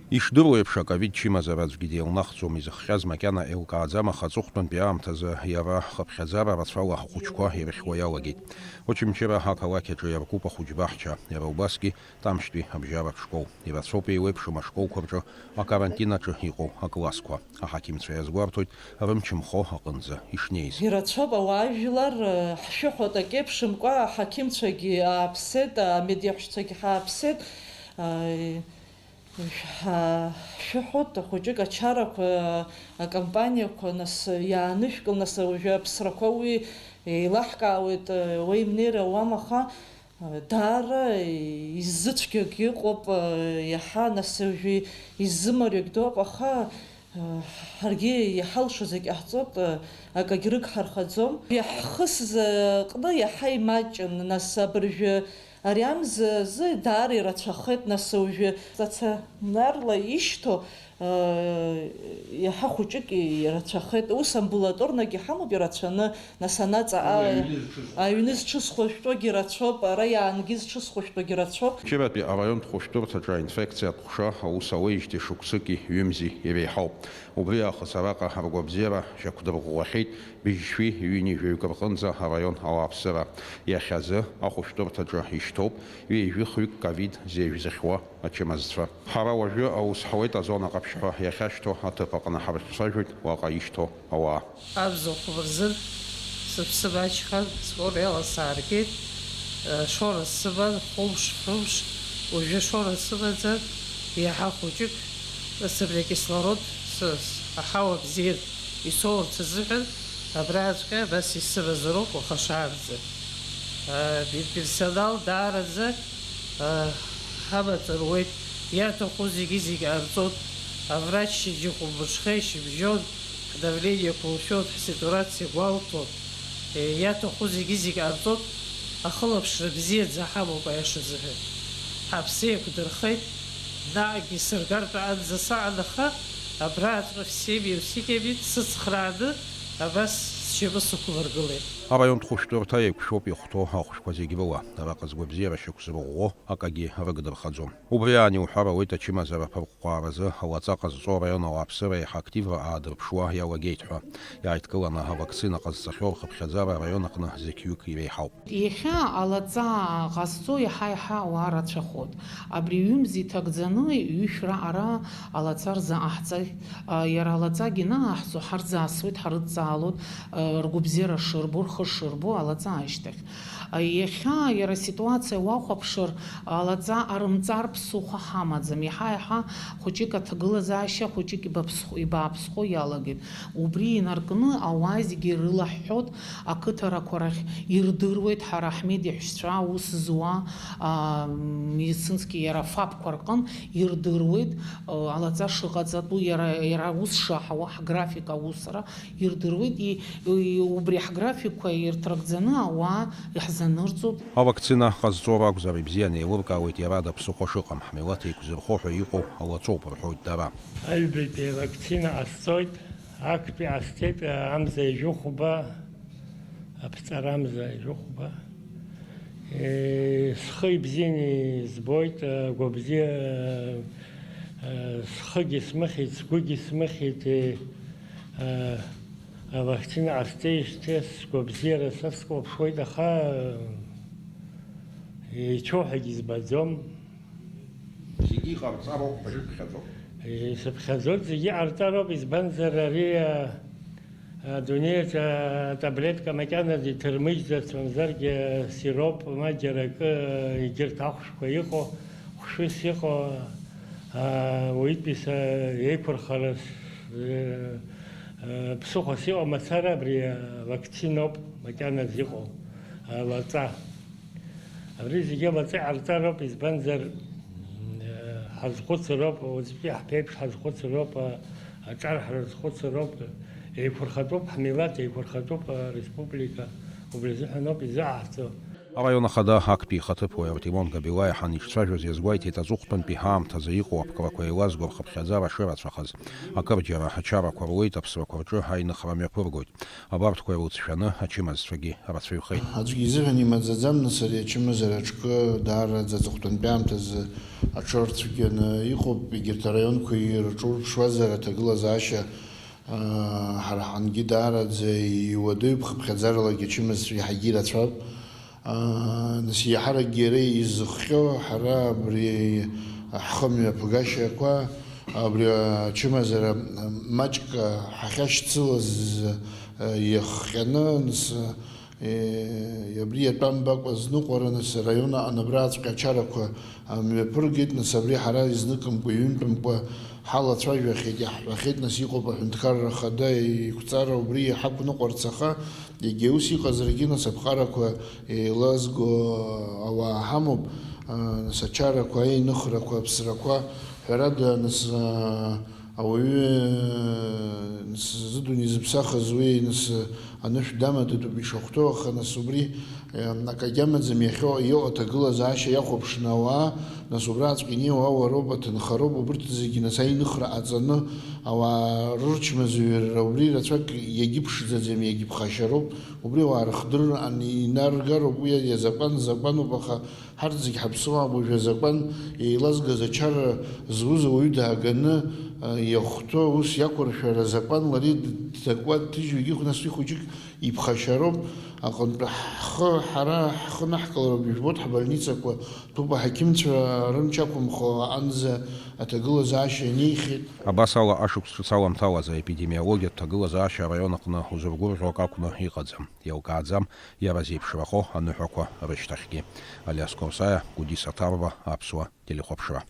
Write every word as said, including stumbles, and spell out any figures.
Ишдыру еиԥш, аковид чымазара аӡәгьы деилнахӡом, изыхҟьаз макьана еилкааӡам, аха аҵыхәтәантәи аамҭазы иара хыԥхьаӡара рацәала ахәыҷқәа ирыхьуа иалагеит. Очамчыра ақалақь аҿы иаркуп ахәыҷбаҳча, иара убасгьы Тамшьтәи абжьаратә школ. Ирацәоуп еиуеиԥшым ашколқәа рҿы акарантин аҿы иҟоу аклассқәа. Аҳақьымцәа иазгәарҭоит, рымчымхо аҟынӡа ишнеиз. Ирацәоуп ауаажәлар, ҳшәыҳәоит акеиԥшымкәа, аҳақьымцәагьы ааԥсеит, амедеҳәшьцәагьы ҳааԥсеит. Ҳа-, ҳшәыҳәоит, хәыҷык ачарақәа, акомпаниақәа, нас, иаанышәкыл, нас, уажәы аԥсрақәа уи еилаҳкаауеит, уеимнеира ауам, аха, даара иззыцәгьоугьы ыҟоуп, иаҳа, нас, уажәы иззымариоугь дыҟоуп, аха, ҳаргьы иҳалшо зегь ҟаҳҵоит, акагь рыгҳархаӡом. Иаҳхысыз аҟны иаҳа имаҷын, нас, абыржәы Ари амза азы даара ирацәахеит, нас, уажәы стационарла ишьҭоу, э, иаҳа хәыҷык ирацәахеит. Ус амбулаторнагьы ҳамоуп ирацәаны, нас, анаҵаҟа Уи аҩны зҽызхәа. Аҩны зҽызхәа жәтәгьы рацәоуп, ара иаангьы зҽызхәа жәтәгьы рацәоуп. Чыратәи араионтә хәышәтәырҭаҿы аинфекциатә ҟәша аус ауеижьҭеи шықәсыки ҩымзи иреиҳауп. Убри аахыс араҟа ргәабзиара шьақәдырӷәӷәахьеит. Быжьшәи ҩынҩажәаҩык рҟынӡа араион ауааԥсыра. Иахьазы ахәышәтәырҭаҿы ишьҭоуп ҩажәи хҩык ковид зеижә зыхьуа ачымазцәа. Ҳара уажәы аус ҳауеит азона ҟаԥшь ҳәа иахьашьҭоу аҭыԥ аҟны, ҳарцәажәоит уаҟа ишьҭоу ауаа. Абзахә рзын сыԥсы маҷхан, спор иаласааргеит. Шора сыман, хәымш, хымш, уажәы шора сымаӡам, иаҳа хәыҷык, нас абри акислород, с-, с-, аҳауа бзиан исоурц азыҳәан, абраҵәҟьа абас исымазароуп уаха шаанӡа. Э, персонал даараӡа, э, ҳамаҵ руеит, иаҭаху зегьы-зегь ҟарҵоит, аврач шьыжьы хәылбыҽха ишьыбжьон, ҳдавлениа қәылшәоит, ҳситуациа гәалҭоит, э, иаҭаху зегьы-зегь ҟарҵоит, ахылаԥшра бзиаӡа ҳамоуп аиаша азыҳәан. Ҳаԥсы еиқәдырхеит, наҟгьы сыргартә аанӡа саан, аха абраҵәҟьа всеми усилиями сыцхрааны абас сшьапы сықәлыргылеит. Араионтә хәышәтәырҭа еиқәшәоуп ихәҭоу ахәшәқәа зегь рыла. Араҟа згәабзиара шьақәзырӷәӷәо акагьы рыгдырхаӡом. Убри аан иуҳәар ауеит ачымазара аԥырҟәҟәааразы алаҵа ҟазҵо араион ауааԥсыра еиҳа активра аадырԥшуа иалагеит ҳәа. Иааидкыланы авакцина ҟазҵахьоу рхыԥхьаӡара араион аҟны зқьҩык иреиҳауп. Иахьа алаҵа ҟазҵо иаҳа-иаҳа ауаа рацәахоит. Абри ҩымз иҭагӡаны ҩышә раҟара алаҵа рзаҟаҳҵахьеит. Иара алаҵагьы анаҟаҳҵо ҳарзаасуеит, ҳарыдҵаалоит, ргәабзиара шырбо, рхы шырбо алаҵа ашьҭахь. Иахьа иара аситуациа уахәаԥшыр, алаҵа арымҵар ԥсыхәа ҳамаӡам. Иаҳа-иаҳа хәыҷык аҭагылазаашьа, хәыҷык ибаԥсхо, ибааԥсхо иалагеит. Убри инаркны ауаа зегьы ирылаҳҳәоит, ақыҭарақәа рахь ирдыруеит, ҳара ҳмедеҳәшьцәа аус зуа, а, медицински иара фапқәа рҟын ирдыруеит, а, алаҵа шыҟаҵатәу, иара, иара аус шаҳауа, ҳграфик аусра ирдыруеит, и, и, убри ҳграфикқәа ирҭрыгӡаны ауаа иаҳзанырҵоит. Авакцина ҟазҵо ракәзар, ибзианы еилыркаауеит иара ада ԥсыхәа шыҟам, ҳмилаҭ еиқәзырхо ҳәа иҟоу алаҵоуп, рҳәоит дара. Аҩбатәи авакцина ҟасҵоит, актәи ҟасҵеит, амза ҩажәи хәба, аԥҵара амза ҩажәи хәба. Е, схы ибзианы избоит, агәабзиа, е, схыгьы смыхьит, сгәыгьы смыхьит, е, е, авакцина ҟасҵеижьҭеи сгәабзиара са схылаԥшуеит, аха, е, ицәоу ҳәагьы избаӡом. Зегьы иҟарҵароуп ҳәа шәыԥхьаӡоит? Исыԥхьаӡоит, зегьы иҟарҵароуп, избанзар ари, а, адунеиаҿ атаблетка макьаназы иҭырмыжьӡац, мамзаргьы асироп, ма џьара акы, егьырҭ ахәшәқәа иҟоу, хәшәыс иҟоу, а, уаҩытәыҩса еиқәырхарас, э, э, ԥсыхәас иҟоу мацара абри авакциноуп макьаназы иҟоу, алаҵа. Абри зегьы алаҵа иҟарҵароуп, избанзар, э, ҳазхәыцыроуп, уаҵәтәи ҳԥеиԥш ҳазхәыцыроуп, а-, аҿар ҳрызхәыцыроуп, еиқәырхатәуп ҳмилаҭ, еиқәырхатәуп ареспублика, убри азыҳәаноуп изыҟаҳҵо. Араион ахада актәи ихаҭыԥуаҩ Артемон Габилаиа ҳанеицәажәоз иазгәеиҭеит аҵыхәтәантәи ҳаамҭазы иҟоу аԥкрақәа еилазго рхыԥхьаӡара шырацәахаз. Акырџьара ачарақәа руеит аԥсрақәа рҿы аиныхра мҩаԥыргоит. Абарҭқәа ирылҵшәаны ачымазцәагьы рацәаҩхеит. Аӡәгьы изыҳәан имаӡаӡам, нас, ари ачымазара аҿкы даараӡа аҵыхәтәантәи аамҭазы аҽырцәгьаны иҟоуп. Егьырҭ араионқәа ирҿурԥшуазар, аҭагылазаашьа, аа, ҳара ҳангьы даараӡа иуадаҩуп, хыԥхьаӡаралагьы ачымазцәа иаҳагьы ирацәоуп. Аа, нас, иаҳаракгьы иара изыхҟьо, ҳара абри ҳхы мҩаԥгашьақәа, абри ачымазара маҷк ҳахьашьцылаз, э, иахҟьаны, нас, э, абри иатәамбакәа зныҟәара, нас, араион аҟны абраҵәҟьа ачарақәа мҩаԥыргеит, нас, абри ҳара изныкымкәа, ҩынтәымкәа ҳалацәажәахьеит, иаҳҳәахьеит, нас, иҟоуп аҳәынҭқарра ахада еиқәҵара убри иҳақәныҟәарц, аха егьа ус иҟазаргьы, нас, аԥҟарақәа еилазго ауаа ҳамоуп, а, нас, ачарақәа, аиныхрақәа, аԥсрақәа, ҳәарада, нас, а, ауаҩы, нас, зыдунеи зыԥсахыз уи, нас, анышә дамадатәуп ишахәҭоу, аха, нас, убри, а, акагьы амаӡам, иахьа иҟоу аҭагылазаашьа иахәаԥшны ауаа, нас, убраҵәҟьа инеиуа ауаа роуп, аҭынхароуп, убырҭ зегьы, нас, аиныхра ҟаҵаны, ауаа рырчмазаҩра убри рацәак иагьыԥшӡаӡам, иагьыԥхашьароуп, убри ауаа рыхдырраан инаргароуп, уи азакәан закәануп, аха ҳарҭ зегь ҳаԥсуаам, уажә азакәан еилазгаз ачара зуз ауаҩы дааганы, а, иахәҭоу аус иақәыршәара азакәан лареи дакуа дҭыжьуа егьихәо, нас уи хәыҷык иԥхашьароуп, аҟынтә ҳхы, ҳара ҳхы наҳкылароуп, ижәбоит, ҳбольницақәа ҭәуп, аҳақьымцәа рымч ақәымхо аҟынӡа аҭагылазаашьа ианеихьеит. Абас ала, ашықәс ҿыц аламҭалазы аепидемиологиатә ҭагылазаашьа араион аҟны узыргәырӷьо акы акәны иҟаӡам. Иалкааӡам иара зеиԥшрахо аныҳәақәа рышьҭахьгьы. Алиас Қорсаиа, Гәдиса Ҭарба, Аԥсуа телехәаԥшра.